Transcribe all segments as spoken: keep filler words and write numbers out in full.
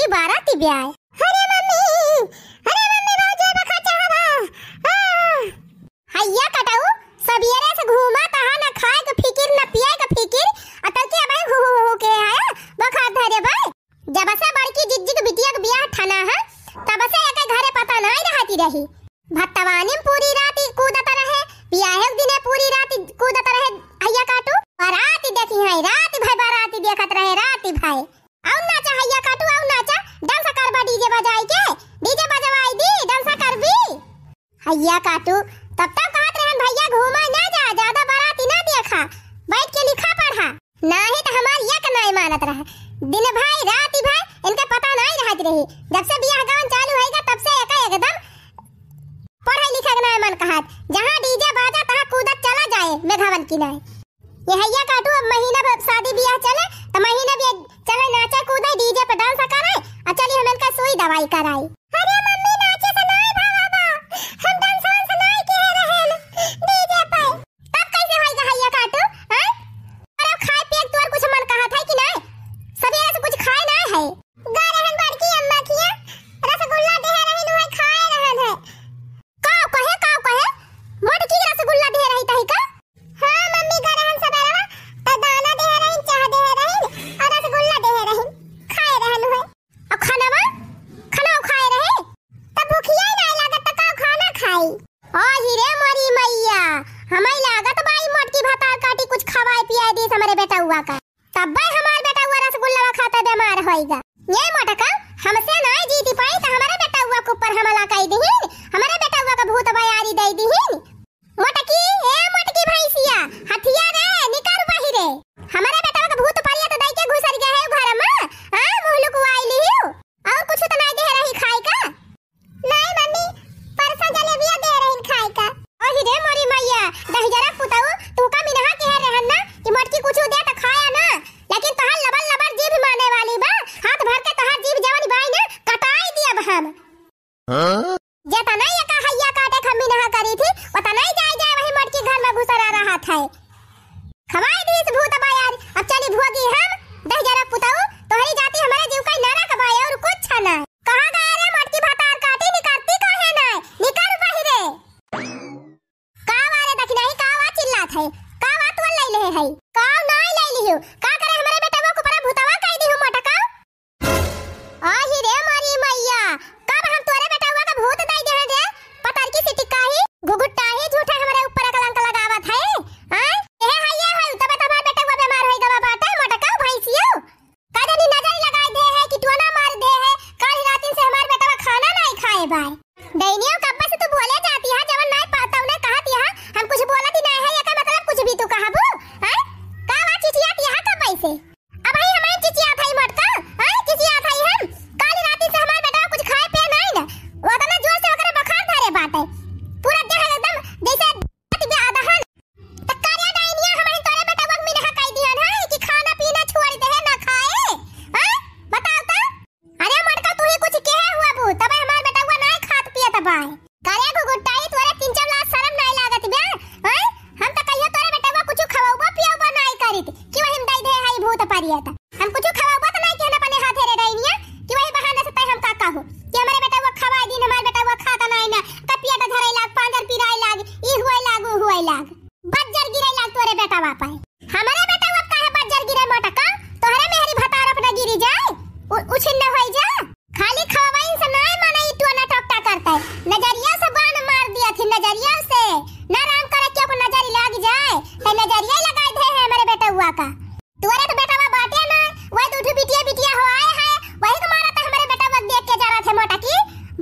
कि बाराती ब्याह। अरे मम्मी, अरे मम्मी, बहुत जोर बखा चाहबा। आ। हैया कटऊ, सबेरे से घूमत हा, ना खाए के फिकिर, ना पिए के फिकिर, आ तब के भाई हु, हु, हु, हु के आया, बखा धरे भाई। जब से बड़की जिज्जी के बिटिया के बियाह ठना है, तब से एके घरे पता नाई रहती रही। भत्तवानी में पूरी रात ही कूदत रहे, बियाहे के दिने पूरी रात ही कूदत रहे। हैया काटू, बाराती देखी है, रात भर बाराती देखत रहे, रात भर। आउ नाचा हैया काटू, आउ नाचा, dance करबा DJ बजाई के, DJ बजवाई दी, dance करबी। हैया काटू, तब तब कहत रहन भैया घूमा ना जा, ज्यादा बाराती ना देखा, बैठ के लिखा पढ़ा। नाही त हमार एक नाई मानत रहा। दिन भर, रात भर इनके पता नाई रहत रही। जब से बियाह गवन चालू होइगा, तब से एका एकदम पढ़े लिखे के नाई मन कहत। जहाँ DJ बाजा, तहाँ कूदत चला जाए, मेघावन की नाई। ये हैया काटू, अब महीना भर शादी बियाह चले, त महीना भी चले नाचे कूदे, DJ पे dance करे, आ चली हम इनका सुई दवाई कराई। अरे मम्मी, नाचे से नाई भावा बा, हम dance वांस नाई किहे रहेन, DJ पे। तब कैसे होइगा हैया काटू, हैं? अरे खाए पिए के तोर कुछ मन कहत है कि नाई? सबेरे से कुछ खाए नाई है। गा रहन बड़की अम्मा किया, रसगुल्ला देहे रहिन, उहे खाए रहन है। काउ कहे, काउ कहे? मोटकी रसगुल्ला देहे रही तही का? हाँ मम्मी, गा रहन सबेरवा, त दाना देहे रहिन, चाह देहे रहिन, और रसगुल्ला देहे रहिन, खाए रहन उहे। अब खानवा, खानवा खाए रहे, तब भूखिया ही नाई लागत, त का खाना खाई? ओ ही रे मोरी मैया, हमें लागत बाई मोटकी भतार काटी कुछ खवाए पियाए दीस हमरे बेटउआ का। तब्बे हमार बेटउआ रसगुल्ला खाते बीमार होइगा। ये मोटका, हमसे नाई जीती पाई त हमरे बेटउआ के ऊपर हमला कई दिहिन, हमरे बेटउआ का भूत बयारी दई दिहिन। मोटकी, ए मोटकी भैंसिया, हथिया रे, निकर बहिरे। हमरे बेटवा के भूत परियत दई के घुसर गया है घर में, आ, मुँह लुकवाई लिहियो। और कुछ त नाई देहे रही खाए का? नाई मम्मी, परसा जलेबिया देहे रही खाए का। ओही रे मोरी मैया, दहिजरा पुतऊ, तू का मिनहा के रहन ना कि मोटकी कुछ दे त खाया ना, लेकिन तोहार लबर लबर जीभ माने वाली बा, हाथ भर के तोहार जीभ जवन बाई ना, कटाई दियब हम। हाँ? जेतना एका हैया काटे क हम मिनहा करी थी, ओतना ही जाए जाए वही मोटकी घर में घुसरा रहत है। खवाई दीस भूत बयारी, अब चली भोगी हम, दहिजरा पुतऊ, तोहरी जाति हमरे जीव का नरक बा और कुछ ना। कहाँ गया रे मोटकी भतार काटी, निकरती काहे ना? निकर बहिरे। का वा रे दखिनही, का वा चिल्लात है? का वा तोल लैले है? का नाई लैली हो? का करे हमरे बेटवा के ऊपर भूतवा कई दी हो मोटका? आही रे मोरी मैया, कब हम तोरे बेटवा का भूत दई देहन रे? पतरकी सी टिकाही, घुघुटाही, झूठा हमरे ऊपर कलंक लगावत है। आय? ए है, ये है, तबे तो हमार बेटवा बीमार होई गवा बाटे, मोटका भैंसियो। का जानी नजर लगाई दे है कि टोना मार दे है, काल रातिन से हमार बेटवा खाना नाई खाए बाय। डैनियो, कब्बे से तू बोले जाती है, जवन नाई पाता उन्हें कहती है, हम कुछ बोलत ही नाई है, एकर मतलब कुछ भी तू कहबू, हैं? का वा चिचियाती है कब्बे से? अब ही हमें चिचियात है मोटका, हैं? चिचियात है हम। काल राती से हमार बेटवा कुछ खाए पिए नाई ना। वो इतना जोर से ओकरे बुखार धरे बाटे। पूरा देह एकदम जैसे अति बे आदहन। त कारिया डाइनिया हमारे तोरे बेटवा के मिनहा कई दिहन है कि खाना पीना छोड़ दे है, ना खाए। हैं? बताओ त। अरे मोटका, तू ही कुछ कहे हुआ बू, तबे हमार बेटवा नाय खात पियत बाय। करे घुघुटाई, तोरे तीन चार लाख शरम नाय लागत बे? हैं? हम त कहियो तोरे बेटवा कुछ खवबो पियबो नाय करित कि वही में दई दे है भूत परियत। हम कुछ खवबो त नाय कहन अपने हाथे रे डाइनिया कि वही बहाने से तय हम का कहू कि हमरे बेटवा खवाई दिन, हमार बेटवा खाता नाय ना, त पियत झरे लाग, पांजर पिराए लाग, ई हुए लाग, ऊ हुए लाग। बज्जर गिरे लाग तोरे बेटवा पे। हमरे बेटवा पे काहे बज्जर गिरे मोटका? तोहरे मेहरी भतार अपना गिरी जाए, उ-, उछिन्न होई जा। खाली खवाइन से नाय माने ई टोना टोकटा करते। नजरिया से बाण मार दिया थी, नजरिया से। ना राम करे क्यों को नजर लाग जाए, ते नजरिया लगाई दे है हमरे बेटवा का। तोरे तो बेटवा बाटे ना, वही दू ठो बिटिया बिटिया हो आए है, वही के मारा तो हमरे बेटवा देख के जा रहा थे मोटकी,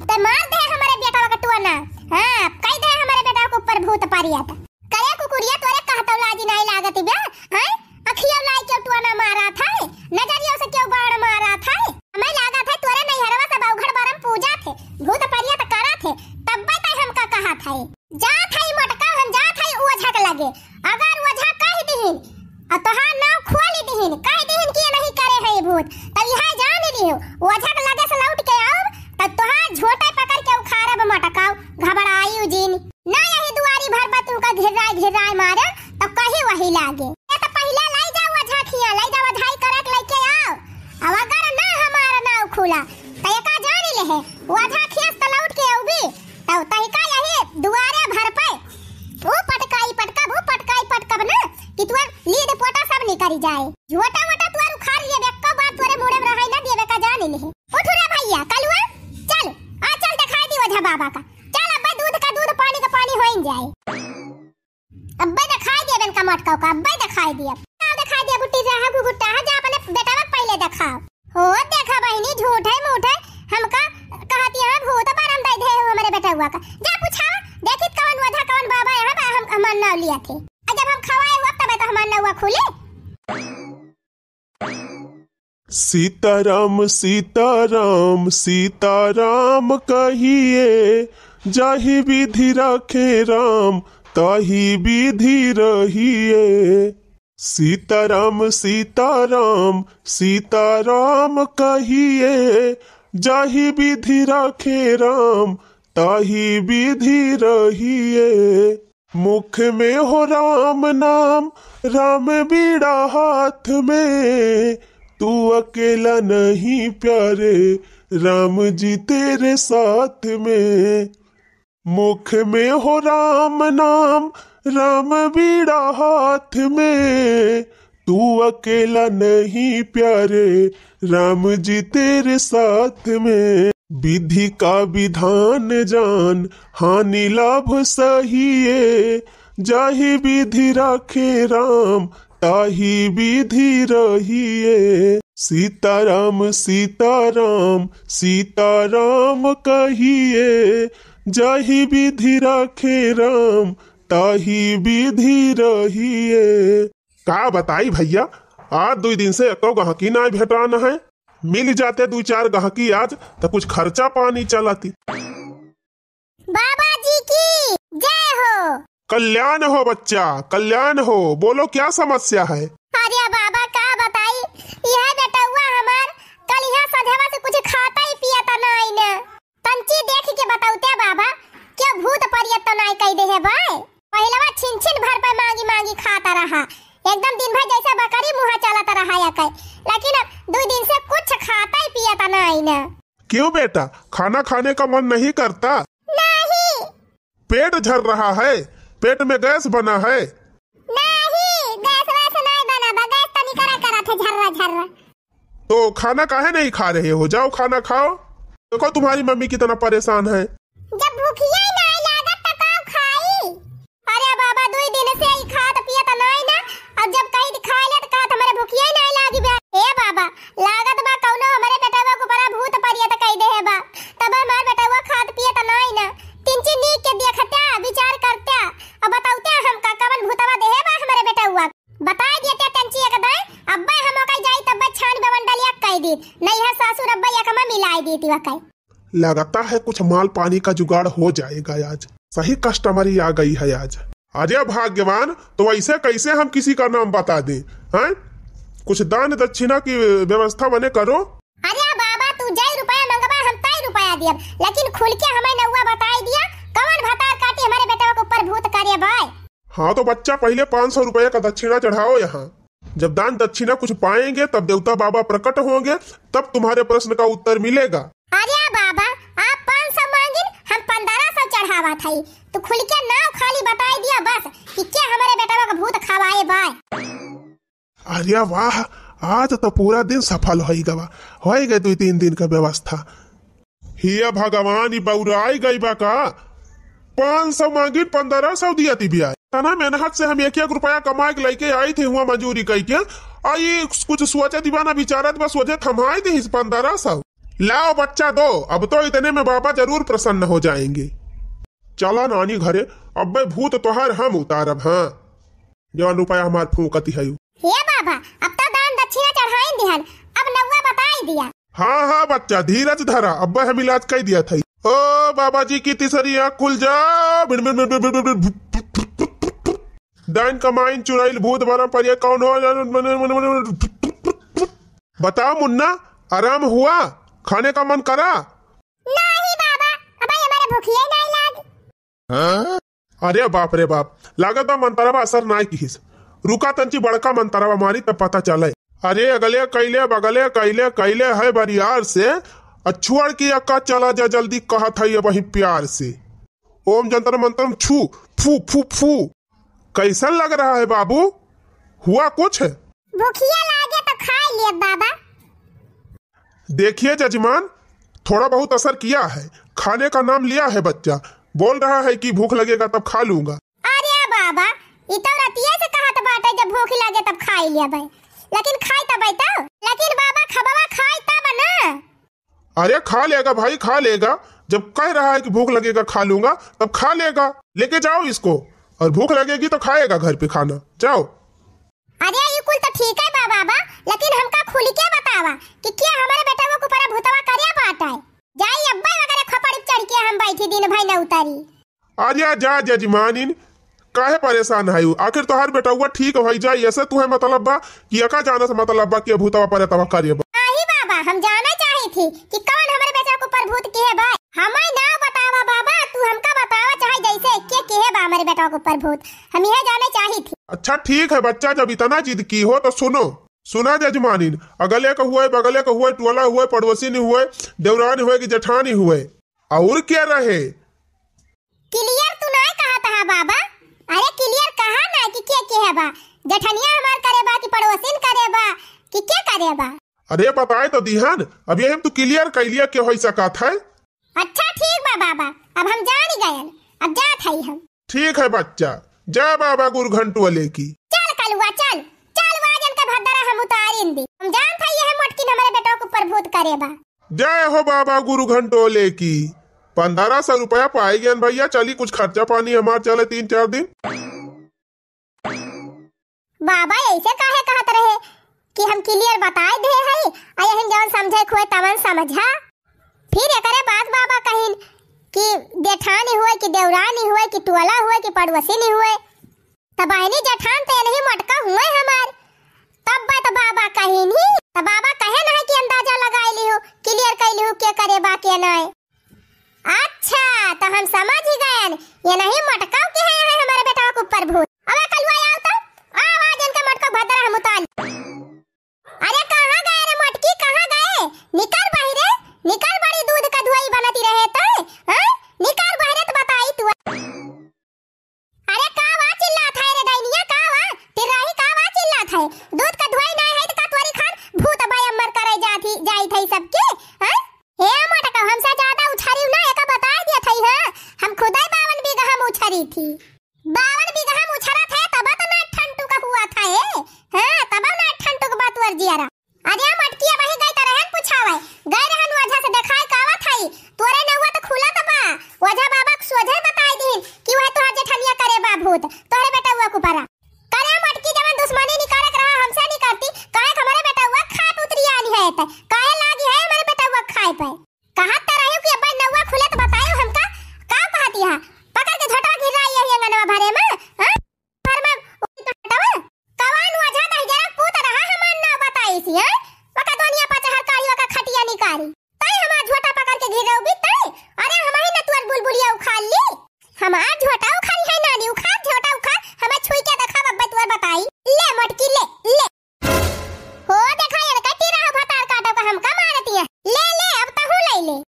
ते मार दे हमरे बेटवा का टोना। हाँ, कई दे हमरे बेटवा के ऊपर भूत परियत। करे कुकुरिया, तोरे कहतौ लाज नाय लागत बे, हैं? अखिया लाई क्यों टोना मारा था? नजरियों से क्यों बाण मारा था? हमें लागा था तोरे नैहरवा सब अवघड़ बरम पूजा थे, भूत परियत करा थे, तब्बे तय हमका कहा था। जा था मोटका, हम जा था ओझा के लगे। अगर ओझा कह दिहिन, आ तोहार नाव खोल दिहिन, कह दिहिन कि ये नहीं करे है भूत, तब यहाँ जान लियो, ओझा के लगे से लौट के आओ, तब तोहार झोंटे पकड़ के उखाड़ब मोटकाओ, घबराई जिन। ना यही दुआरी भर बा तुमका घिर्राए घिर्राए मारे, तो कहीं वही लागे। ये तो पहले लाई जाओ झाखिया, लाई जाओ झाई करक लेके आओ। अब अगर ना हमारा नाव खुला। त एका जान ले है, वो आधा खेस त लौट के अउबी, त तहिका यही दुआरे भर पे ऊ पटकाई पटकब, ऊ पटकाई पटकब ना, कि तुअर लीद पोटा सब निकरी जाए। झोटा वोटा तुअर उखाड़ लेबे, एक्को बात तोरे मुड़े में रहै ना देबे का जान ले है। उठ रे भैया, कलुआ, चल, आ चल देखाई दी ओझा बाबा का। चल अब्बे दूध का दूध, पानी का पानी होइन जाए। अब्बे देखाई दिया बेन का मटकाऊ का, अब्बे देखाई दिया। का देखाई दिया बुट्टी रहा गुगुट्टा, जा अपने बेटवा के पहिले देखाओ। हो देखा बहिनी, झूठ है मूठ है, हमका कहती है भूत परम दे दे हो हमरे बेटवा का। जा पूछावा, देखित कवन ओझा कवन बाबा यहाँ बा, हम, हमार नाव लिया थे। आ जब हम खवाए हुआ तबे तो हमार नौवा खुली। सीताराम सीताराम सीताराम कहिए, जाहि विधि राखे राम ताहि विधि रहिए। सीताराम सीताराम सीताराम कहिए, जाहि विधि राखे राम ताहि विधि रहिए। मुख में हो राम नाम राम बीड़ा हाथ में, तू अकेला नहीं प्यारे राम जी तेरे साथ में। मुख में हो राम नाम राम बीड़ा हाथ में, तू अकेला नहीं प्यारे राम जी तेरे साथ में। विधि का विधान जान हानि लाभ सहिए, जाहि विधि राखे राम ताहि विधि रहिए। सीताराम सीताराम सीताराम कहिए, जाहि विधि राखे राम ताहि विधि रहिए। का बताई भैया, आज दुई दिन से एको गहकी नाहीं भेटान है। मिल जाते दुई चार गहकी आज, त कुछ खर्चा पानी चलती। बाबा जी की जय हो। कल्याण हो बच्चा, कल्याण हो। बोलो, क्या समस्या है? अरे बाबा, का बताई, यह बेटउआ हमार कल यहाँ सझवा से कुछ खाता ही पियता नाहीं न। तंची देख के बतौते बाबा, क्यों भूत परियत तो नाहीं कह दे है भाई। पहिलवा छिन छिन भर पे मांगी मांगी खाता रहा, एकदम दिन भर जैसे बकरी मुँहा चलत रहा या कहे, लेकिन अब दुई दिन से कुछ खाता ही पियता नाहीं न। क्यों बेटा, खाना खाने का मन नहीं करता? नहीं। पेट झर रहा है, पेट में गैस बना है? नहीं, गैस वैस नहीं बना बा, गैस तो निकरा करा थे झर्रा झर्रा। तो खाना काहे नहीं खा रहे हो? जाओ खाना खाओ। देखो तुम्हारी मम्मी कितना परेशान है। जब भूखिया ही नहीं लागत तो का खाई? अरे बाबा, दुई दिन से ई खात पियत नाई ना, अब जब कही खाए ले तो कहत हमरे भुखिया ही नहीं लागी बे। ए बाबा, लागत बा कौनो हमरे बेटवा के ऊपर भूत परियत कह दे है बा, तब हमार बेटवा खात पियत नाई ना। तिनची नीक के देखत्या, विचार करत्या, अब बतौत्या हमका कवन भूतवा दे है बा हमरे बेटवा। बताए देते तंची एक दाई, अब्बे हम ओकई जाई तब्बे छान बेवन डलिया कह दीत, नहीं है सासुर अब्बे एक में मिलाई दीत वकई। लगता है कुछ माल पानी का जुगाड़ हो जाएगा आज। सही कस्टमरी आ गई है आज। अरे भाग्यवान, तो ऐसे कैसे हम किसी का नाम बता दें, हैं? कुछ दान दक्षिणा की व्यवस्था बने करो। अरे बाबा, तू जय रुपया मंगबा, हम तय रुपया दियब, लेकिन खुल के हमें नौवा बताई दिया, कौन भतार काटी हमारे बेटवा के ऊपर भूत करे बाय? हाँ तो बच्चा, पहले पाँच सौ रुपया का दक्षिणा चढ़ाओ यहाँ। जब दान दक्षिणा कुछ पाएंगे, तब देवता बाबा प्रकट होंगे, तब तुम्हारे प्रश्न का उत्तर मिलेगा। अरे बाबा, आप पाँच सौ मांगिन, हम पन्द्रह सौ चढ़ावा था। तू खुल के नाव खाली बताई दिया बस कि क्या हमारे बेटवा का भूत खवाए बाय। अरे वाह, आज तो पूरा दिन सफल होई गवा, होई गए दुई तीन दिन का व्यवस्था। हिया भगवान, ई बौराई गई बा का? पाँच सौ मांगिन, पन्द्रह सौ दिया ती बिया। इतना मेहनत से हम एक एक रुपया कमाए के लेके आई थे हुआ मजूरी कई के, आ ई कुछ सोचे दिवा ना विचारत बा, सोचे थमाई दे इस पन्द्रह सौ। लाओ बच्चा दो, अब तो इतने में बाबा जरूर प्रसन्न हो जाएंगे। चला नानी घरे, अब्बे भूत तोहार हम उतारब, हाँ। जवन रुपया हमार फूंकती है। हे बाबा, अब तो दान दक्षिणा चढ़ाइन दिहन, अब नौवा बताई दिया। हाँ, हाँ बच्चा, धीरज धरा, अब्बे हम इलाज कई दिया था। ओ बाबा जी की तीसरी आँख खुल जा। डाइन कमाइन चुड़ैल भूत बरम परिया कौन हो? बताओ मुन्ना, आराम हुआ? खाने का मन करा? नहीं बाबा, अब हमारे भूखिया नहीं लाग। अरे बाप रे बाप, लागत बा मंतरवा असर नाय किहिस। रुका तंची बड़का मंतरवा मारी तब पता चले। अरे अगले कैले, बगले कैले, कैले है बरियार से। आ छोड़ के अक्का चला जा जल्दी, कहत है ये वही प्यार से। ओम जंतर मंतर छू, फू, फू, फू। कैसन लग रहा है बाबू? हुआ कुछ? भूखिया लागे तो खाई लिए बाबा। देखिए जजमान, थोड़ा बहुत असर किया है, खाने का नाम लिया है बच्चा, बोल रहा है कि भूख लगेगा तब खा लूंगा। अरे बाबा, ई तो रतिया से कहत बाटे जब भूख लगे तब खाई लिया भाई, लेकिन खाई तब तो, लेकिन बाबा खबवा खाई तब ना। अरे खा लेगा भाई, खा लेगा। जब कह रहा है कि भूख लगेगा खा लूंगा, तब खा लेगा। लेके जाओ इसको, और भूख लगेगी तो खाएगा घर पे खाना। जाओ। अरे ई कुल तो ठीक है बा बाबा, लेकिन हमका खुल के बतावा कि क्या हमारे बेटवा के ऊपर भूतवा करिया बाटा है? जाई अब्बा वगैरह खपड़ी चढ़ के हम बैठी दिन भर न उतारी। अरे जा जजमानिन, काहे परेशान है? आखिर तोहार बेटवा ठीक हो जाई, ऐसे तुहे मतलब बा कि एका जाने से मतलब बा कि भूतवा प्रेतवा करे बा? नहीं बाबा, हम जाने चाही थी कि कौन हमारे बेटा के ऊपर भूत किहे बा। हमें ना बतावा बाबा, तू हमका बतावा चाहे जैसे के किहे बा हमारे बेटा के ऊपर भूत, हम यह जाने चाही थी। अच्छा ठीक है बच्चा, जब इतना जिद की हो तो सुनो। सुना जजमानिन, अगले का हुए, बगले का हुए, टोला हुए, पड़ोसिन हुए, देवरानी हुए कि जेठानी हुए, और क्या रहे? Clear तू नाय कहत हा बाबा। अरे clear कहा ना कि के किहे बा, जेठनिया हमार करे बा कि पड़ोसिन करे बा कि के करे बा? अरे बताए तो दिहन, अब यही में तू clear कैलिया के हो सकत है। अच्छा ठीक बा बाबा, अब हम जान गयन, अब जात हई हम। ठीक है बच्चा, जय बाबा गुरु घंटोले की। चल कलुआ चल, चल वाजन का भद्दरा हम उतारिन दी। हम जानत हई यह मोटकिन हमारे बेटवा के ऊपर भूत करे बा। जय हो बाबा गुरु घंटोले की। पन्द्रह सौ रुपया पाई गयन भैया, चली कुछ खर्चा पानी हमार चले तीन चार दिन। बाबा ऐसे काहे कहत रहे कि हम clear बताए दे हई, आ यहिन जवन समझे के होए तवन समझा। फिर एकरे बाद बाबा कहिन कि जेठानी हुए कि देवरानी हुए कि टोला हुए कि पड़ोसिनी हुए, त बहिनी जेठान त यनही मोटका हुए हमार। तब बात बाबा कहिन ही, त बाबा कहे नहीं कि अंदाजा लगाई लिहु, clear कई लिहु के करे बा के नाय। अच्छा, त हम समझ ही गयन, यनही मोटका किहे है हमारे बेटवा के ऊपर भूत। अबे कलुआ आओ त, आवाज इनके मोटका भद्दरा हम उतार। अरे कहाँ गए रे मोटकी, कहाँ गए? निकल बहिरे, निकल, बड़ी दूध का धुआई बनती रहे तो, हाँ? निकल बहिरे त बताई तू। अरे का वा चिल्लात है रे डैनिया, का वा? टिर्राही का वा चिल्लात है? दूध का धुआई ना है त का तोरी खान भूत बयम्मर करे जात ही, जाइत है सबके, हाँ? हे मोटका, हमसे ज्यादा उछारी ना, एका बताए दिया था, हाँ? हम खुदाई बावन बीघा हम उछारी थी। बावन बीघा हम उछारा थे, तब तो ना ठंडू का हुआ था, ए? हाँ, तब ना ठंडू का बात वर जियारा। अरे मोटकिया वही गई त रहन पुछावे, गए रहन ओझा से देखाए कावा थाई, तोरे नौवा त खुला त बा, ओझा बाबा के सोझे बताई दीन कि वह तोहर जेठनिया करे बा भूत, तोहरे बेटउआ के ऊपरा। करे मोटकी जवन दुश्मनी निकाले के रहा हमसे निकलती, काहे के हमरे बेटउआ खाट उतरी आनी है त, काहे लागी है हमरे बेटउआ खाए पे? कहत त रहियो कि अब्बा नौवा खुले त बतायो हमका, का कहती है? पकड़ के झोटवा गिराई यही अंगनवा भरे में, हाँ? भर में उठी तो हटवा। कवन ओझा दहिजरा पूत रहा हमार नाव बताई सी, हैं? वका दोनिया पचहर काढ़ी वका खटिया निकारी। तई हमार झोटा पकड़ के घिरौबी तई। अरे हमही न तुअर बुलबुलिया उखाड़ ली। हमार झोटा उखाड़ी है नानी, उखाड़ झोटा उखाड़। हमें छुई के देखा बब्बे तुअर बताई। ले मोटकी ले, ले। हो देखा ये कटी रहा भतार काटो का हमका मारती है। ले ले अब तहू ले ले।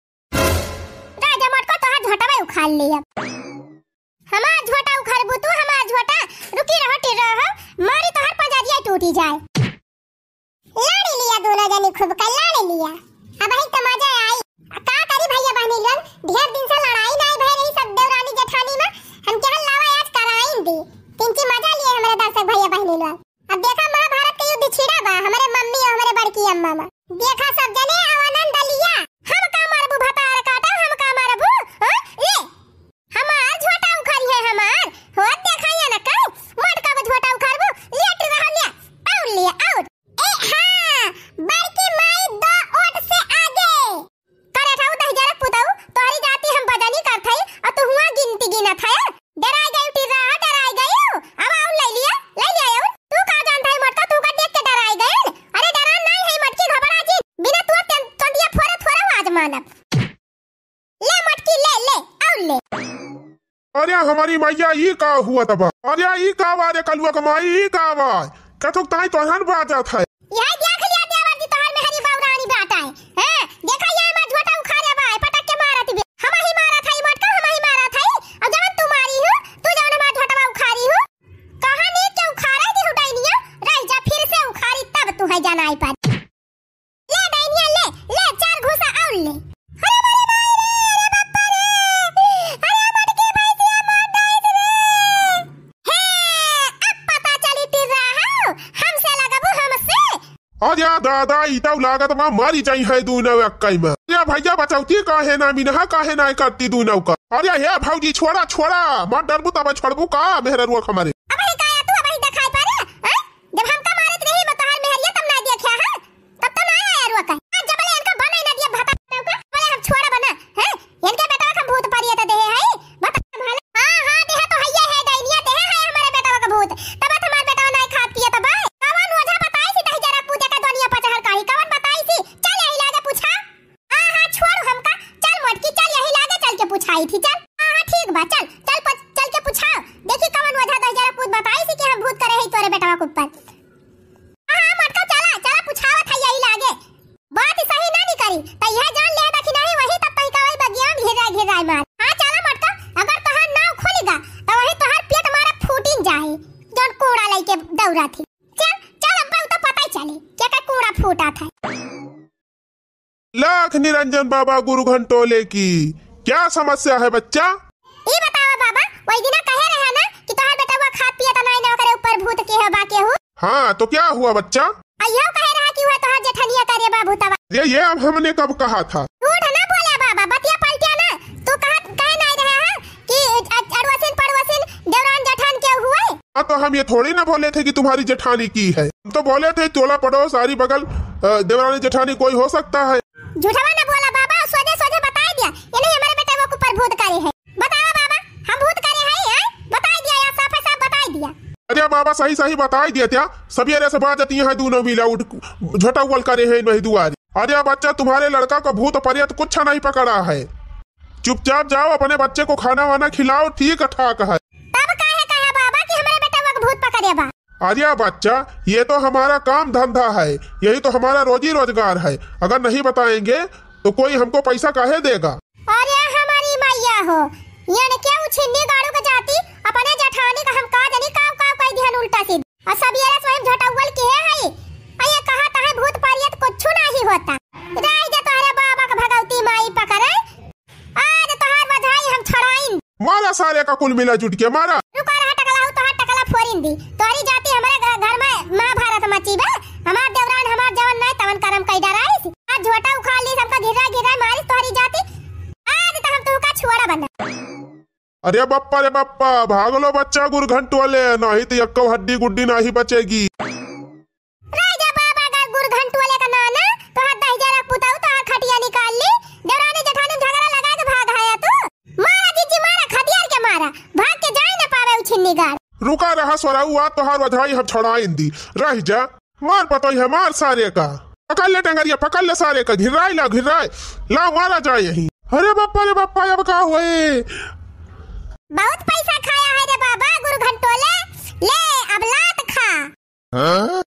राजा मोटको तोहार झोटा में उखाड़ ले अब। हमार झोटा उखरबू तू, हमार झोटा। रुकी रहो, टिर रहो, मारी तोहार पंजरिया टूटी जाए। लाड़ी लिया दोनों जनी खूब का लाड़ी लिया। अब ही तो मजा आई। का करी भैया बहनी लोग, ढेर दिन से लड़ाई नाई भय रही सब देवरानी जेठानी में। हम कहल लावा आज कराइन दी। तिनची मजा लिए हमरे दर्शक भैया बहनी लोग। अब देखा महाभारत के युद्ध छिड़ा बा हमरे मम्मी और हमरे बड़की अम्मा में। देखा सब जने अब आनंद लिया। हम का मारबू भतार काटा, हम का मारबू? हाँ? ले। हमार झोटा उखाड़ी है हमार। हो देखा ये ना का? मोटका को झोटा उखाड़बू। ले तू रहा ले। और ले, और। ए हाँ, बड़की माई दो ओट से आगे। करे ठाऊ दहिजरा पुतऊ, तोहरी जाति हम बजनी करत हई, और तू हुआ गिनती गिनत है। डराई गई टिर्रा, डराई गई। अब और ले लिया, ले लिया और। तू का जानत है मोटका, तू का देख के डराई गई? अरे डरा नहीं है मटकी घबरा जी, बिना तू तन-, तंदिया फोरे थोड़ा आवाज मानब। ले मटकी ले, ले, और ले। अरे हमारी मैया, ई का हुआ तबा? अरे ई का बा रे कलुआ के माई, ई का बा? कथुक ताई तोहन बाजत है। यही देख लिया देवर जी, तोहर मेहरी बौरानी बाटा है। हैं? देखा ये हमार झोटा उखारे बा, पटक के मारत बे। हमही मारत हई मोटका, हमही मारत हई। अब जवन तू मारी हो, तू जवन हमार झोटवा उखारी हो। कहाँ नीक के उखारे दी हो डैनिया, रह जा फिर से उखारी तब तू है जनाई पर। ले डैनिया ले, ले चार घूसा और ले। अरे मोरे माई रे, अरे बापा रे, अरे मोटकी भैंसिया मार डाइस रे। हे, अब पता चली टिर्रा हो, हमसे लगबू हमसे। अरे दादा, ई तौ लागत बा मारी जाई है दूनौ एक्कै में। अरे भैया बचौती काहे ना मिनहा काहे ना करती दूनौ का। अरे हे भौजी छोड़ा छोड़ा, मत डरबू तब छोड़बू का मेहररुआ हमारे। अब ही काया तू अब ही देखाई पारे, हैं? जब हमका मारत रही मैं तोहार मेहरिया तब ना देखा है, तब तो ना आया रुआ कहीं। आज जब ले इनका बने ना दिया भता का, बोले हम छोड़ा बना, हैं? इनके बेटवा का भूत परियत देहे है, बता भला। हाँ, हाँ, देहे तो हइये है, डैनिया देहे है हमारे बेटवा का भूत। तब तो हमारे बेटवा नहीं खात पियत बा। कवन ओझा बताई सी दही जरा पूजा का दुनिया पचहर काढ़ी, कवन बताई सी? चल यही लागे पूछा। हाँ, हाँ, छोड़ हमका। चल मोटकी, चल यही लागे चल के पूछाई थी, चल। हाँ, हाँ, ठीक बा, चल, चल प-, चल के पूछाओ। देखी कवन ओझा दही जरा पूत बताई सी कि हम भूत करे है तोरे बेटवा के ऊपर। हाँ, हाँ, मोटका, चला, चला, पूछावत है यही लागे। बात सही ना निकरी, त यह जान ले दा कि नहीं, वही तब तही का वही बगिया में घेराय, घेराय मार। हाँ, चला मोटका, अगर तोहार नाव खुलिगा, त वही तोहार पेट मारा फूटिन जाए, जौन कूड़ा लइके दौड़ा थी। चल, चल, अब्बा, उ तो पता ही चली, क्या का कूड़ा फूटा था। लाख निरंजन बाबा गुरु घंटोले की। क्या समस्या है बच्चा? ई बतावा बाबा, वही दिना कहे रहा ना कि तोहार बेटवा खात पियत नाई ना, ओकरे ऊपर भूत के है बा केहू। हाँ, तो क्या हुआ बच्चा? आ, यो कहे रहा कि वह तोहार जेठनिया करे बा भूतवा। ये, ये अब हमने कब कहा था? झूठ ना बोला बाबा, बतिया पलटिया ना। तू कहा, कहे नाई रहा है कि अ-, अड़वसिन पड़वसिन देवरान जेठान के हुए? हाँ, तो हम ये थोड़ी ना बोले थे कि तुम्हारी जेठानी की है। हम तो बोले थे टोला पड़ोस आरी बगल, अ, देवरानी जेठानी कोई हो सकता है। झूठवा ना बोला बाबा, सोझे सोझे बताई दिया। ये नहीं हमारे बेटवा के ऊपर भूत करे है। बतावा बाबा, हम भूत करे हई, हैं? बताई दिया यार, साफे साफ बताई दिया। अरे बाबा, सही सही बताई दिया त्या। सवेरे से बाजती हैं दूनौ मिला उठ, झोटौवल करे हैं नहीं दुआरी। अरे बच्चा, तुम्हारे लड़का को भूत प्रेत कुछ नहीं पकड़ा है। चुपचाप जाओ, अपने बच्चे को खाना वाना खिलाओ, ठीक ठाक है। तब काहे कहा बाबा कि हमारे बेटवा के भूत पकड़े बा? अरे बच्चा, ये तो हमारा काम धंधा है, यही तो हमारा रोजी रोजगार है। अगर नहीं बताएंगे तो कोई हमको पैसा काहे देगा? अरे हमारी मैया हो, यानी क्या उ छिन्नी गाड़ू के जाती अपने जेठानी का हम का जानी काव काव कह दिहन उल्टा सीधा। और सब ये रस वही झटौवल के है, है। आ ये कहा तहे भूत परियत कुछ नहीं होता। रह जा तोहरे बाबा का भगवती माई पकड़े। आज तोहार बधाई हम छड़ाइन। मारा सारे का कुल मिला जुट के मारा। रुका रहा टकला, हूँ तोहार टकला फोरिन दी। तोरी जाति हमारे घ-, घर में महाभारत मची बा। हमार देवरान हमार जवन नाय तवन करम कई डराइस। आज झोटा उखाड़ ली, सबका घिरा घिरा मारिस तोहरी जाति। आज तो हम तुहका छुआड़ा बना। अरे बप्पा रे बप्पा, भाग लो बच्चा गुरघंट वाले, नहीं तो यक्को हड्डी गुड्डी नहीं बचेगी। राजा बाबा का गुरघंट वाले का नाना, तोहार दहिजरा पुताऊ, तोहार खटिया निकाल ली। देवरानी जेठानी झगड़ा लगा के भाग आया तू। मारा जीजी मारा, खदियार के मारा, भाग के जाए न पावे उ छिन्नीगार। रुका रहा सोराऊ, आ तोहार बधाई हम छड़ाइन दी। रह जा, मार पतोई है, मार सारे का। पकड़ ले टंगरिया, पकड़ ले सारे का, घिराई ला, घिराई ला, मारा जाए यही। अरे बप्पा रे बप्पा, अब का होए? बहुत पैसा खाया है रे बाबा गुरघंट वाले, ले अब लात खा। हाँ?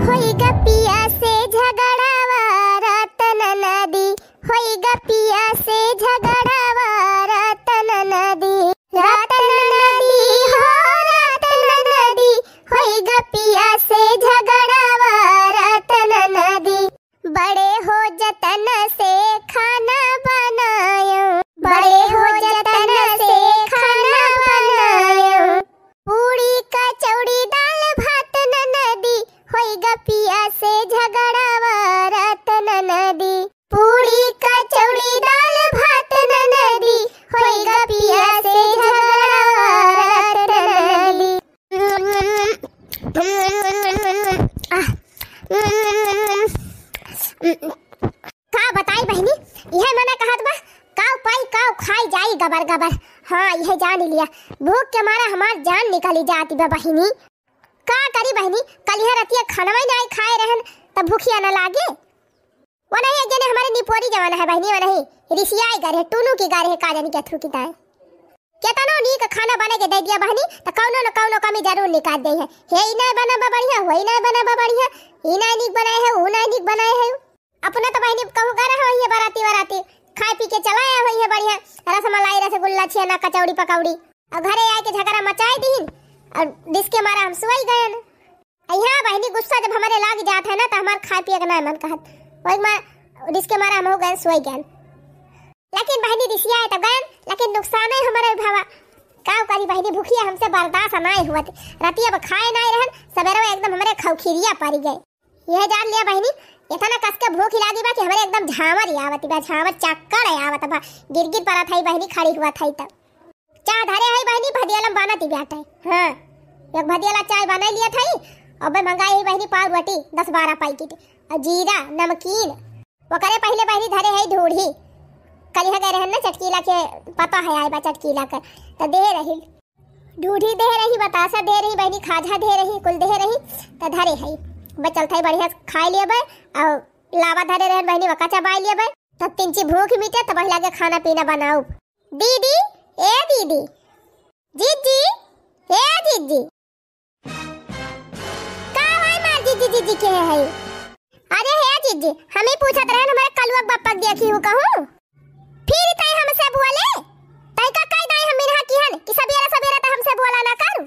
होई गपिया से झगड़ावा रतन नदी, होई गपिया से झगड़ावा रतन नदी, रतन नदी हो रतन नदी, होई गपिया से झगड़ावा रतन नदी। बड़े हो जतन से खाना बनायो, बड़े हो जतन से खाना बनायो। पूड़ी कचौड़ी दाल भात ननदी, होई गपिया से झगड़ावा रत ननदी। पूड़ी कचौड़ी दाल भात ननदी, होई गपिया से झगड़ावा रत ननदी। आह। का बताई बहिनी, इहे मना कहत बा, काव पाई काव खाई जाई गबर गबर। हाँ, इहे जान लिया, भूख के मारा हमार जान निकली जाती बा बहिनी। का करी बहिनी, कल इहे रतिया खानवा ही नाई खाए रहन, तब भूखिया न लागे। वो नहीं, एक जने हमारे निपोरी जवान है बहिनी, वो नहीं, रिसियाई गा रहे, टूनू की गा रहे, का जानी क्या थू की ताई। केतनो नीक खाना बने के दे दिया बहिनी, त कौनो न कौनो कमी जरूर निकाल दे है। हे ई नाय बना बा बढ़िया, हो ई नाय बना बा बढ़िया, ई नाय नीक बनाए है, ऊ नाय नीक बनाए है। अपना तो बहिनी कहूँ गए रहा होइहे बराती वराती, खाए पी के चला आया होइहे बढ़िया, रसमलाई, रसगुल्ला, छेना, कचौड़ी, पकौड़ी, और घरे आए के झगड़ा मचाए दीन, और रिस के मारा हम सोई गए। अइहाँ बहिनी गुस्सा जब हमरे लाग जात है ना, त हमार खाए पिए के नाय मन कहत। वही मार, रिस के मारा हम हो गए, सोई गए। लेकिन बहिनी रिसिया है तब गए, लेकिन नुकसान है हमारे भावा। का करी बहिनी, भूखिया हमसे बर्दाश्त नाय हुआ थी। राती अब खाए नाय रहन, सवेरे एकदम हमरे खौखिरिया पड़ गए। यह जान लिया बहिनी, इतना कस के भूख लागी बा कि हमरे एकदम झांवर ही आवत बा, झांवर चक्कर ही आवत बा। गिर गिर पड़ा था बहिनी, खड़ी हुआ था तब। चाह धरे है बहिनी, भदियालम बनत ही बाटे। हाँ, एक भदियाला चाय बनाई लिया था, अबे मंगाई है बहिनी पाव रोटी दस बारह पैकेट, और जीरा, नमकीन। ओकरे पहले बहिनी धरे है ढूढ़ी, कलिहा गए रहन ना चटकीला के, पता है आए बा चटकीला के, त दे रही ढूढ़ी, दे रही बतासा, दे रही बहिनी खाजा, दे रही कुल दे रही, त धरे है। बस चलत है बढ़िया खाए लिए बे, और लावा धरे रहन बहिनी वका चबाई लिए बे, तब तिनची भूख मिटे, तब लगे खाना पीना बनाऊ। दीदी, ए दीदी, जीजी, ए जीजी। का भाई मार जीजी जीजी के है? अरे हे जीजी, हम ही पूछत रहन हमारे कलुआ के बप्पा के देखी हूँ कहूँ। फिर तय हमसे बोले, तय का कह दाई हम मिनहा की हन कि सबेरे सबेरे तो हमसे बोला ना करू।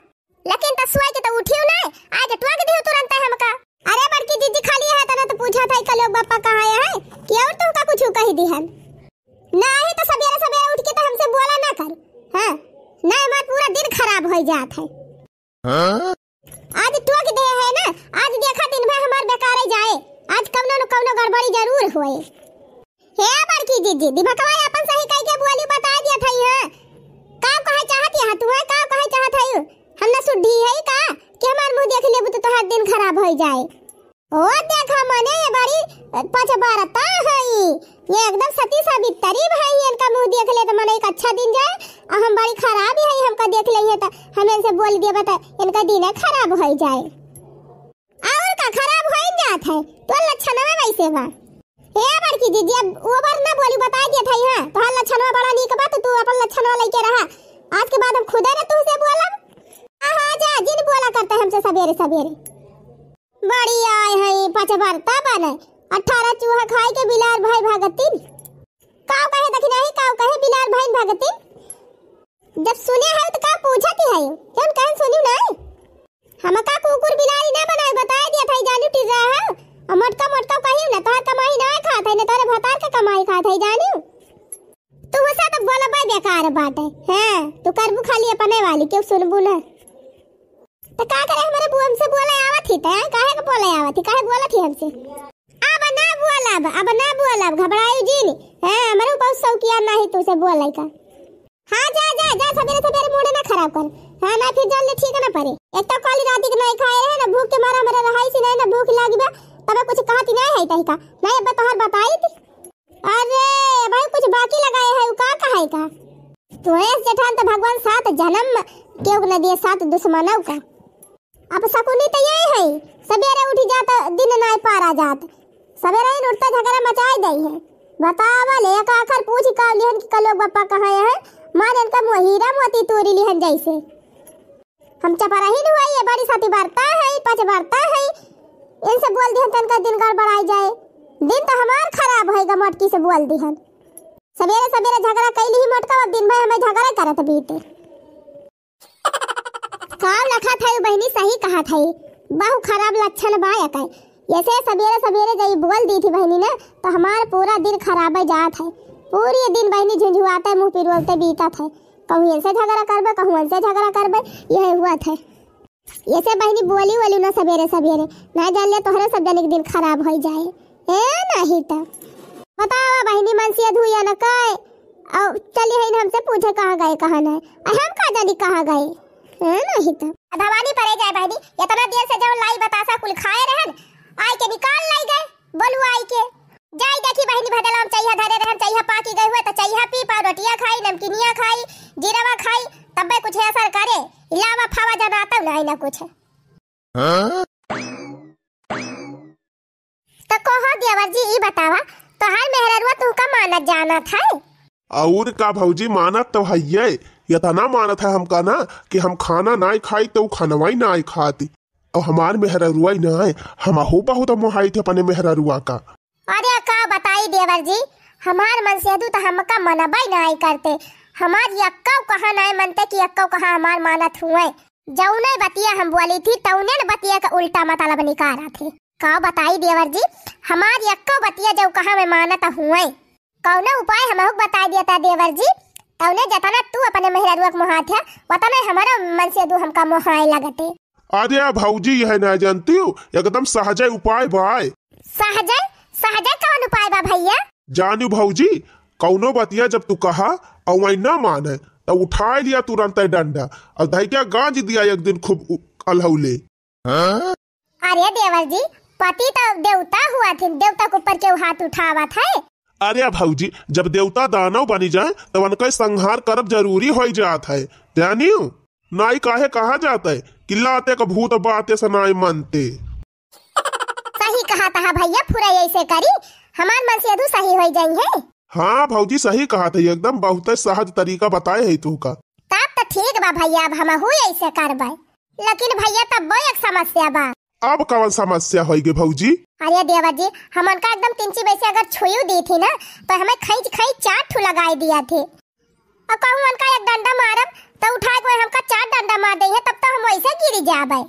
लेकिन त सोए के त उठियो ना, आज टोक दियो तुरंत हमका। अरे बड़की जीजी खाली है तना तो पूछा था कलुआ के बप्पा कहाँ है कि और तुमका कुछ कह दी हन। नाही तो सबेरे सबेरे उठ के तो हमसे बोला ना कर। हाँ, ना हमार पूरा दिन खराब हो जात है। हाँ? आज टोक दे है ना, आज देखा दिन भर हमार बेकारे जाए, आज कौनो न कौनो गड़बड़ी जरूर होए। हे बड़की जीजी, दिमकवा अपन सही कह के बोली बता दिया था, हाँ? का कहे चाहत यहाँ तू है, का कहे चाहत है? हम ना सुड्ढी है का कि हमार मुँह देख लेबू तो तोहार दिन खराब हो जाए? ओ देखा मने ये बड़ी पचबरता है, ये एकदम सती सावित्री भाई, इनका मुँह देख ले तो मने एक अच्छा दिन जाए, और हम बड़ी खराब है, हमका देख ले तो हम इनसे बोल दिए बता इनका दिन खराब हो जाए। और का खराब हो जात है, तो लक्षणवा वैसे बा। हे बड़की दीदी, अब वो बार ना बोली, बता दिया था यहाँ, तोहार लक्षणवा बड़ा नीक बा, तो तू अपन लक्षणवा लेके रहा, आज के बाद हम खुदे ना तुमसे बोलब। हाँ, हाँ, जा, जिन बोला करते हमसे सवेरे सवेरे। बड़ी आए हैं पचबरता बने, अठारह चूहा खाए के बिलार भाई भागतिन। काव कहे देखी नाही, काव कहे बिलार भाई भागतिन। जब सुने है तो का पूछत है? कौन कहन सुनी नाही? हमका कुकुर बिलारी ना बनाए, बताए दिया था जानू टिर्रा है। और मोटका मोटका कही ना, तोहर कमाई ना खात है, ना तोरे भतार के कमाई खात है जानू। तू से तो बोलबे बेकार बाटे। हैं, तू करबू खाली अपने वाली, क्यों सुनबू ना? तो का करे, हमारे बुआ हमसे बोले आवत ही, तै काहे के बोले आवत ही, काहे बोलत ही हमसे? अब ना बोलब, अब ना बोलब, घबराई जिन। हैं, हमारे बहुत शौकिया नाही तू से बोले का। हाँ, जा, जा, जा, सबेरे सबेरे मूड ना खराब कर। हाँ, ना फिर जल्दी ठीक ना पड़े। एक तो काली रात के नहीं खाए रहे ना, भूख के मारा हमारे रहाई से नहीं ना, भूख लागी बा, तब कुछ कहती नहीं है तही का। नहीं, अब तोहर बताई थी। अरे भाई, कुछ बाकी लगाए है, उ का कहे का? तोहे जेठान तो भगवान सात जन्म के न दिए, सात दुश्मनों का। अब शकुनी तो यही है, सबेरे उठी जात, दिन नाय पारा जात, सबेरे ही उठता झगड़ा मचाए दे है। बतावा ले, एक आखर पूछ का लिहन कि कलोक बप्पा कहाँ है, मार इनका मोहीरा मोती तोरी लिहन जैसे। हम चपराही न हुआ, ये बड़ी सती बरता है, पच बरता है, इनसे बोल दिहन तनका दिन गड़बड़ाई जाए। दिन तो हमार खराब होएगा, मोटकी से बोल दिहन। सबेरे सबेरे झगड़ा कैली ही मोटका, अब दिन भर हमें झगड़ा करत बीते। काव लखा था बहिनी, सही कहा था, बहु खराब लक्षण बा एकर। ऐसे सबेरे सबेरे जब बोल दी थी बहिनी ना, तो हमार पूरा दिन खराब जात है। पूरी दिन बहिनी झुंझुआते मुँह पिरवलते बीतत है। कहूँ इनसे झगड़ा करबे, कहूँ उनसे झगड़ा करबे, यही हुआ था। ऐसे बहिनी बोली वोली ना सबेरे सबेरे, ना जान ले तोहरे सब जने के दिन खराब हो जाए। ए, नहीं तो बतावा बहिनी, मनसिया धुइया न कहे, और चली है हमसे पूछे कहाँ गए, कहाँ नहीं, और हम का जानी कहाँ गए। ए, नहीं तो भवानी परे जाए बहिनी, इतना देर से जब लाई बतासा कुल खाए रहन, आए के निकाल लाई गए, बोलू आई के। जाई देखी बहिनी, भदलवा में चइहा धरे रहन, चइहा पाकी गए हुए, तो चइहा पी पा, रोटिया खाई, नमकीनिया खाई, जीरवा खाई, तब्बे कुछ असर करे, इलावा फावा जनाता नहीं ना कुछ। हाँ? तो कहो देवर जी, ई बतावा, तोहार मेहररुआ तुमका मानत जानत है? और का भौजी, मानत तो हइये, एतना मानत है हमका ना कि हम खाना नाई खाई तो उ खनवाई नाई खाती। और हमार मेहररुआ ही नाई, हमहू बहुत मोहाई थे अपने मेहररुआ का। अरे का बताई देवर जी, हमार मनसेधू तो हमका मनबई नाई करते। हमार यक्कौ कहा नाई मनते कि यक्कौ कहा हमार मानत हुए। जौने बतिया हम बोली थी, तौने न बतिया का उल्टा मतलब निकारा थे। का बताई देवर जी, हमार यक्कौ बतिया जौ कहा में मानत हुए। कौनो उपाय हमहू के बताई देता देवर जी, तौने जतना तू अपने मेहररुआ के मोहात है, वतने हमारा मनसेधू हमका मोहाए लगते। अरे भौजी, यह ना जानती हूँ, एकदम सहजे उपाय बाय। सहजे? सहजे कौन उपाय बा भैया? जानू भौजी, कौनो बतिया जब तू कहा और वही ना माने, तो उठाए लिया तुरंत डंडा और धैके गांज दिया एक दिन खूब उ-, अलहौले। अरे देवर जी, पति तो देवता हुआ थे, देवता के ऊपर केहू हाथ उठावत है? अरे भौजी, जब देवता दानव बनी जाए, तो उनका संहार करब जरूरी हो जात है, जानियो? नाई काहे कहा जात है कि लाते का भूत बाते से नाई मनते। सही कहा तहा भैया, फुरा ऐसे करी, हमार मनसेधू सही हो जाई है। हाँ भौजी, सही कहा था, एकदम बहुत सहज तरीका बताए है तू का। तब तो ठीक बा भैया, अब हमहू ऐसे करबे। लेकिन भैया, तब वो एक समस्या बा। अब कौन समस्या होई गे भौजी? अरे देवर जी, हम उनका एकदम तिंची वैसे अगर छुयू दी थी ना, तो हमें खींच खींच चार ठू लगाए दिया थे। और कहूँ उनका एक डंडा मारब, तो उठा के हमका चार डंडा मार दे है, तब तो हम वैसे गिरी जाबे।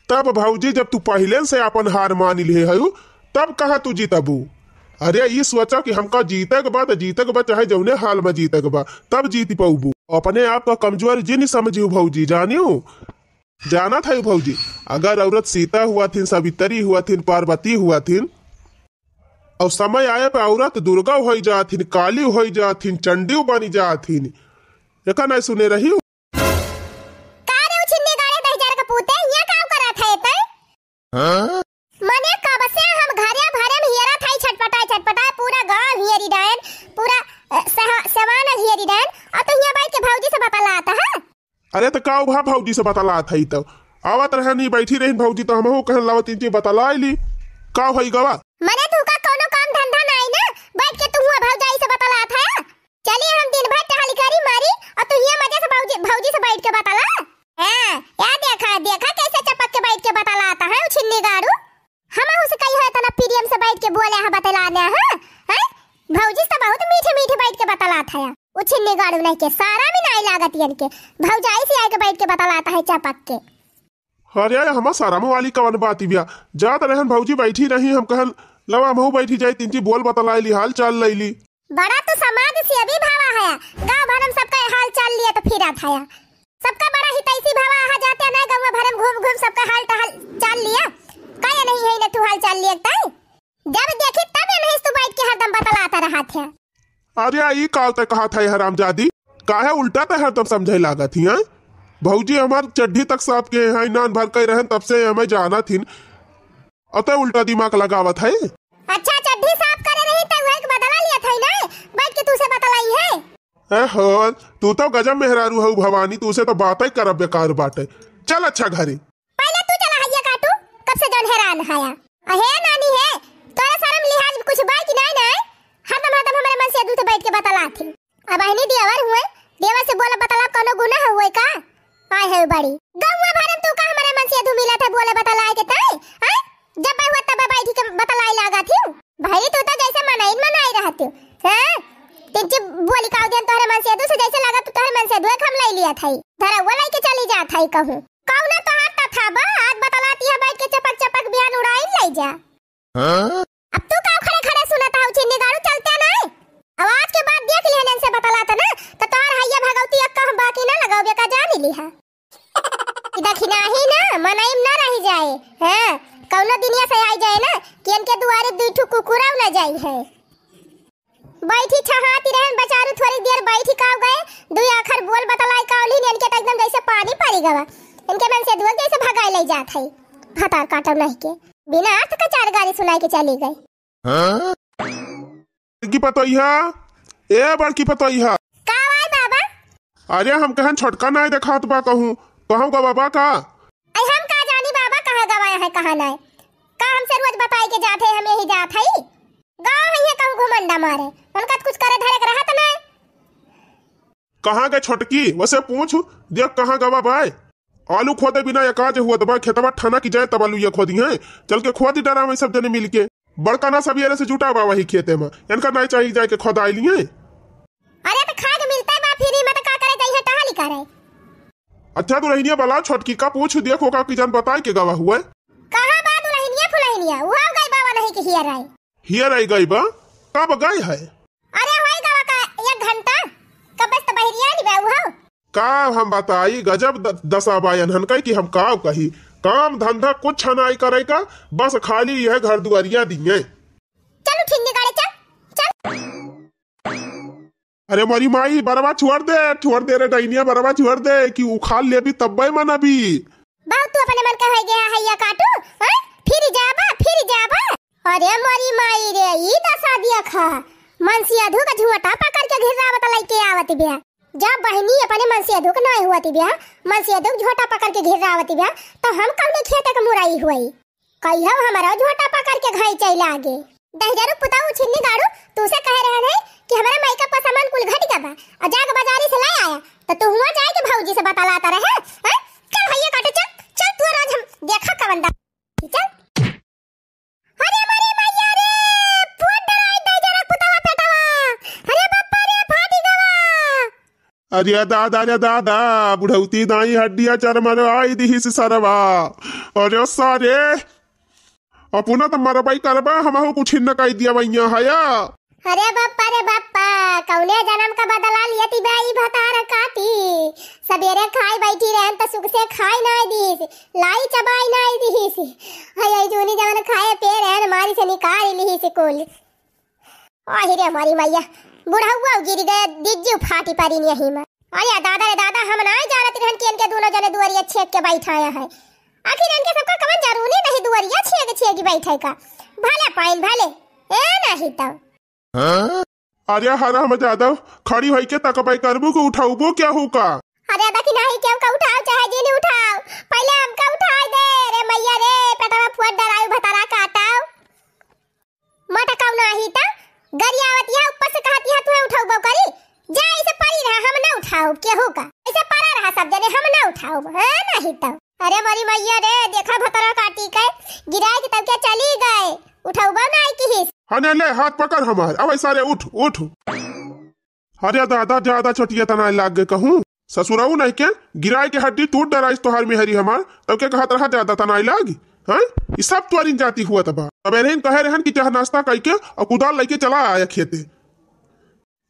तब भौजी, जब तू पहिले से अपन हार मान लिहे हयू, तब कहाँ तू जीतबू? अरे, ई सोचा कि हमका जीते के बा, त जीते के बा, चाहे जौने हाल में जीते के बा, तब जीत पौबू। अपने आप का कमजोर जिन समझियो भौजी, जानियो? जानत है भौजी, अगर औरत सीता हुआ थिन, सावित्री हुआ थिन, पार्वती हुआ थिन, और समय आए पे औरत दुर्गा होई जात हिन, काली होई जात हिन, चंडी बनी जात हिन, एका नहीं सुने रही? का रे उछिन्नी गाड़े दहिजर के पूते, हियां का करत है तै? हाँ? मने कब से हम घरे भरे में हियरा थाई छटपटाए छटपटाए, पूरा गांव हियरी डायन, पूरा, अ, सहा-, सवान हियरी डायन, और तो हियां बैठ के भौजी से बतलात है। अरे तो का भा भौजी से बतलात है तो? आवत रहनी, बैठी रही भौजी तो हमहू कहन लावत इनके बतलाई ली। का होई गवा? मने तू का कोनो काम धंधा नाई ना, बैठ के तू हुआ भौजाई से बतलात है। चली हम दिन भर टहल करी मारी और तू हियां मजे से भौजी, भौजी से बैठ के बतला। हाँ, या देखा, देखा कैसे चपक के बैठ के बतलात है, उछिन्नी गाड़ू। हमहू से कही है इतना प्रेम से बैठ के बोले है बतलाने, हाँ? हैं? भौजी से बहुत मीठे मीठे बैठ के बतलात है। उछिन्नी गाड़ू नहीं के, सारा में नाई लागत यन के। भौजाई से आए के बैठ के बतलात है चपक के। अरे, हमार शरम वाली कवन बात बिया? जात रहन भौजी बैठी रही, हम कहन, "लवा, हमहू बैठी जाई, तिनची बोल बतलाई ली, हाल चाल लई ली।" बड़ा तू समाज सेवी भावा है, गाँव भर में सबका हाल चाल लिए तो फिरत है। सबका बड़ा हितैषी भावा, आहा जाते ना गाँव भर में घूम घूम सबका हाल टहल चाल लिया। काहे नहीं है ना तू हाल चाल लिए तै? जब देखी तब ये नहीं तू बैठ के हरदम बतलाता रहत है। अरे, ई काल तक कहा था हरामजादी, काहे उल्टा तक हरदम समझे लागत ही, हैं? भौजी हमार चड्ढी तक साफ के हैं, नान भर के रहन तब से हमें जाना थी, अतः उल्टा दिमाग लगावत है। अच्छा, चड्ढी साफ करे रही तो वही के बतला लिया था ना, बैठ के तू से बतलाई है। ए हो, तू तो गजब मेहरारू हऊ भवानी, तू से तो बातें करब बेकार बाटे। चल अच्छा घरे। पहले तू चला हइया काटू, कब से जौन हैरान हया। अहे नानी है, तोरा शरम लिहाज कुछ बा कि नाय नाय? हरदम हरदम हमरे मनसेधू से बैठ के बतलात ही। अब अहनी देवर हुए, देवर से बोला बतला कौनो गुनाह हुए का? आय है बड़ी। गौवा भरम तू का हमरे मनसेधू मिला था बोले बतलाए के ताई? हैं? जब हुआ तब बैठी के बतलाई लागा थी। भाई तू तो जैसे मनाइन मनाई रहती हो। हैं? तिनची बोली काव देन तोहरे मनसेधू से जैसे लगा तू तोहरे मनसेधू एक हम लाई लिया था। धरा वो लाई के चली जा था कहूँ। कौना तोहार तथा बा, आज बतलाती है बैठ के चपक चपक बिहान उड़ाई ले जा। हाँ? अब तू का खड़े खड़े सुनत हऊ छिन्नी गाड़ू चलते नहीं? अब आज के बाद देख लिहन इनसे बतलात ना, तो तोहार हैया भगवती अक्का हम बाकी ना लगाओ बेका जान ही लिहा। ई दखिना ही ना, मनई में ना रही जाए। हाँ, कौनो दिनिया से आई जाए ना, कि इनके दुआरे दुई ठो कुकुरा ना जाई है। बैठी छहाती रहन बचारू, थोड़ी देर बैठी काव गए, दुई आखर बोल बतलाई कावली, इनके तो एकदम जैसे पानी पड़ी गवा। इनके मनसेधुआ जैसे भगाई ले जात है, भतार काटो नहीं के, बिना अर्थ का चार गाली सुनाई के चली गई। हाँ? बड़की पतोहिया, ए बड़की पतोहिया। का आवाज बाबा? अरे हम कहन छोटका नाय देखात बा कहूँ, कहूँ का बाबा का? अरे हम का जानी बाबा कहाँ गवाया है कहाँ नाय? का हमसे रोज बताई के जात है, हम यही जात है? गाँव है ये कहूँ घुमंडा मारे, उनका तो कुछ करे धरे के रहत नाय। कहाँ गए छोटकी? वसे पूछ, देख कहाँ गवा बाय। आलू खोदे बिना एकाज हुअत बा, खेतवा ठना की जाए तब आलू ये खोदी हैं। चल के खोदी डरा में सब जने मिलके। बड़का ना सबेरे से जुटा बा वही खेते में, इनका नाई चाहिए जाए के खोदाई लिए। अरे तो खाए के मिलता है बा फ्री में, तो का करे जाइए टहली करे। अच्छा दुल्हनिया बला छोटकी का पूछ, देख ओका की जान बताए के गवा हुआ। कहाँ बा दुल्हनिया फुलहनिया? वो गई बाबा नहीं के हियर आई। हियर आई गई बा? कब गई है? अरे होई गवा का एक घंटा, कब से तो बहरिया नहीं बा वो। का हम बताई, गजब द-, दशा बा एनहन का कि हम का कही। काम धंधा कुछ नाई करे का, बस खाली यह घर दुआरिया दिए। चल उठिन निकाले, चल, चल। अरे मोरी माई, बरवा छोड़ दे, छोड़ दे रे डैनिया, बरवा छोड़ दे कि उखाड़ लेबी तब्बे मनबी। बहुत तू अपने मन का हो गया है या काटू, हाँ? फिर जाबा, फिर जाबा। अरे मोरी माई रे, ई दशा देखा, मनसियाधु का झोंटा पकड़ के घिर्रावत लइके आवत बिया। जब बहिनी अपने मनसियाधु के नाय हुअत बिया, मनसियाधु के झोंटा पकड़ के घिर्रावत बिया, तो हम कौने खेते के मुरई हुई? कहियो हमारा झोंटा पकड़ के घाई चल आगे। दहिजरू पुताऊ छिन्नी गाड़ू, तू से कहे रहन है कि हमारे माई का पसामान कुल घट गया बा, और जाके बाजारी से ले आया, तो तू हुआ जाए के भौजी से बतलाता रहे, हैं? चल भैया काटे, चल, चल तू आज हम देखा कवन दा, चल। अरे मरे मैया रे, फूट डराई दहिजरू पुतावा पेटवा, अरे बप्पा रे, फाटी गवा। अरे दादा, अरे दादा, बुढ़ौती दाई हड्डिया चरमरवाई दिहिस सरवा। अरे सारे, अपना त मरबई करबा, हमहू कुछ न कई दिया वैया हया। अरे बप्पा रे बप्पा, कौने जन्म का बदला लियती बा ई भतार काटी। सबेरे खाई बैठी रहन त सुख से खाई नाई दिहिस, लाई चबाई नाई दिहिस। हया जूनी जवन खाए पे रहन मारी से निकाल लिहिस कुल। आही रे हमारी मैया, बुढ़ौआ गिर गए, दिज्जू फाटी पारी नहीं में। अरे दादा रे दादा, हम नाई जानत रहन कि इनके दोनों जने दुआरिया छेक के बैठाया है। आखिर इनके सबका कवन जरूरी नहीं दुआरिया छेक छेक बैठे का। भले पाइन भले, ए नहीं तो। अरे हर हम जादव, खड़ी होई के तकबई करबू के उठाउबो क्या हो का? अरे दादा कि नहीं, क्यों का उठाओ चाहे जी नहीं उठाओ, पहले हमका उठाए दे रे मैया रे, पेटवा फुअत डराई भतारा काटाओ। मटकाऊ नाही त गरियावत यहाँ ऊपर से कहत यहाँ तुहे उठाऊ बऊ करी। जा इसे परी रहा, हम न उठाऊ केहू का। इसे परा रहा सब जने, हम न उठाऊ, हाँ नाही त। अरे मोरी मैया रे, देखा भतरा काटी के गिराए के तब के चली गए, उठाऊ बऊ नाही किहिस। हने ले हाथ पकड़ हमार, अब सारे उठ, उठ। अरे दादा, ज्यादा चटिया तना लाग गए कहूँ। ससुराऊ नहीं के, गिराए के हड्डी टूट डराइस तोहार मेहरी हमार, तब के कहत रहा ज्यादा तनाई लागी, हैं? ई सब तोरिन जाती हुआ तबा। तबे रहन कहे रहन कि चाह नाश्ता कइके और कुदाल लइके चला आया खेते।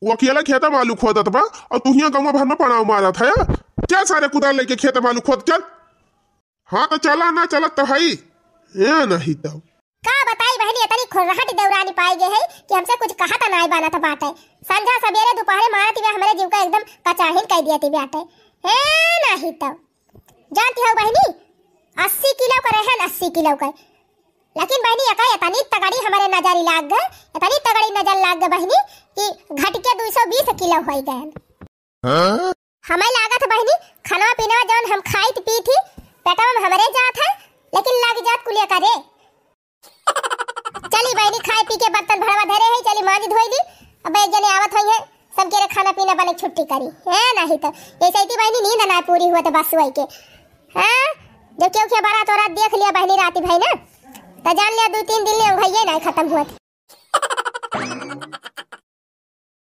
वो अकेला खेता में आलू खोदत बा और तू हियां गंवा भर में पड़ाव मारत है। चल सारे कुदाल लइके खेत में आलू खोद, चल। हाँ तो चला ना, चलत तो हई। ए नहीं तो। का बताई बहिनी, इतनी खुर्रहट देवरानी पाई गई है कि हमसे कुछ कहत नाई बनत बाटे। संझा सबेरे दोपहरे मारत बा हमरे जीव का एकदम कचाहिन कई दियत बाटे। ए नहीं तो। जानती हो बहिनी, अस्सी किलो का रहन, अस्सी किलो का। लेकिन बहिनी, एका इतनी तगड़ी हमरे नजर लाग गए, इतनी तगड़ी नजर लाग गए बहिनी कि घट के दो सौ बीस किलो होई गए। हमें लागत बहिनी, खाना पीना जौन हम खाइत पीत ही, पेटवा में हमरे जात है, लेकिन लाग जात कुलिया करे। चली बहिनी, खाए पी के बर्तन भड़वा धरे है, चली मांज धोई ली। अब एक जने आवत होई है, सबके रे खाना पीना बने छुट्टी करी। है नहीं तो, ऐसे ही बहिनी नींद ना पूरी हुआ तो बस वही के। हाँ, जब क्यों क्या बारात वारात देख लिया बहिनी राती भाई ना, तो जान लिया दो तीन दिन ले भैया ना खत्म हुआ।